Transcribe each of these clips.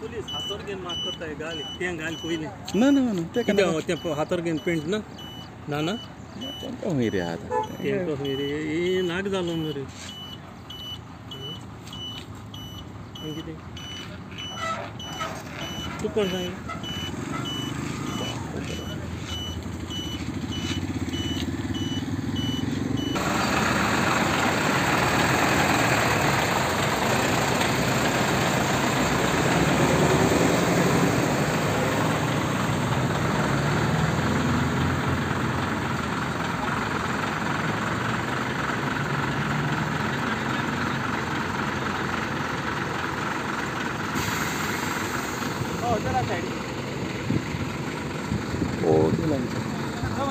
Police हातोर घेवन मात करता गाल तें घाल पयलीं. ना ना ना तें तें हातोर घेवन पेंट ना ना ना तेंकां खंय रे आतां तेंकां खंय रे हे नाक जालो मरे. आनी कितें तूं कोण सांग?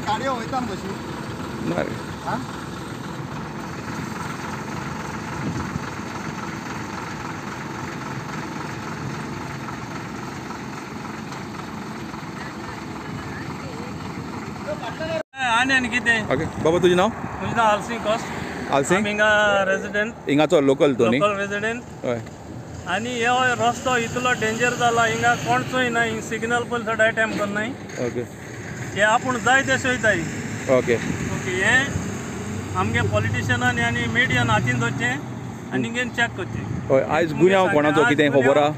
गाडयो वयता कशी ना रे. आनी आनी कितें? ओके बाबा तुजें नांव? म्हजें नांव आलसिंग कॉस्ट. आलसिंग हिंगा रेजिडेंट. हिंगाचो लोकल तो न्ही? Local resident. हय. आनी हो रस्तो इतलो डेंजर जाला हिंगा कोण चोयना. हिंग सिग्नल पयलीं सदांय टायम करनाय. ओके हे आपूण जाय ते चोयताय. ओके ओके हे आमगे पॉलिटिशनान आनी मिडियान हातीन धरचें आनी हिंगेन चॅक करचें. हय आयज गुन्यांव कोणाचो कितें खबर आहा?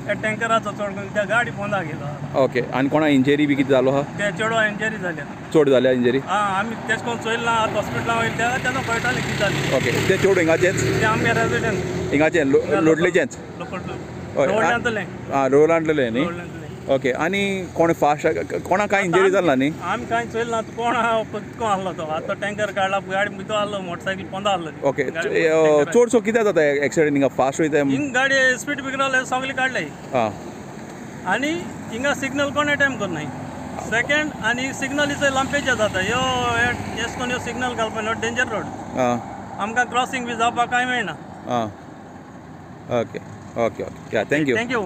त्या टँकराचो चड करून त्या गाडी पोंदा गेलो. ओके आनी कोणा इंजरी बी कितें जालो आहा? ते चेडवा इंजरी जाल्या. चड जाल्या इंजरी? आं आमी तेश कोन चोयलें ना. आतां हॉस्पिटलां वयले तेन्ना तेन्ना कळटालें कितें जालें. ओके ते चेडूं हिंगाचेंच? ते आमगे रेजिडेंट हिंगाचें लोटलेचेंच? लोकल. हय रोडल्यांतलें. आं रोडांतलें न्ही? ओके आनी कोण फास्ट कोणा कांय इंजरी जाला न्ही? आमी कांय चोयलें ना. कोण आहा कोण आहलो तो आतां टँकर काडला गाडी भितर आहलो मोटरसायकल पोंदा आहलो. ओके चडसो कितें जाता एक्सिडंट हिंगा फास्ट वयता? हिंग गाडी स्पीड ब्रेकर सगळी काडले. आं आनी हिंगा सिग्नल कोण टायम करनाय. सेकंड आनी सिग्नलीचो लांपेचे जाता. ह्यो एश कोन ह्यो सिग्नल घालपा ह्यो डेंजर रोड. आं आमकां क्रॉसींग बी जावपाक कांय मेळना. आं okay okay okay yeah thank you. Thank you.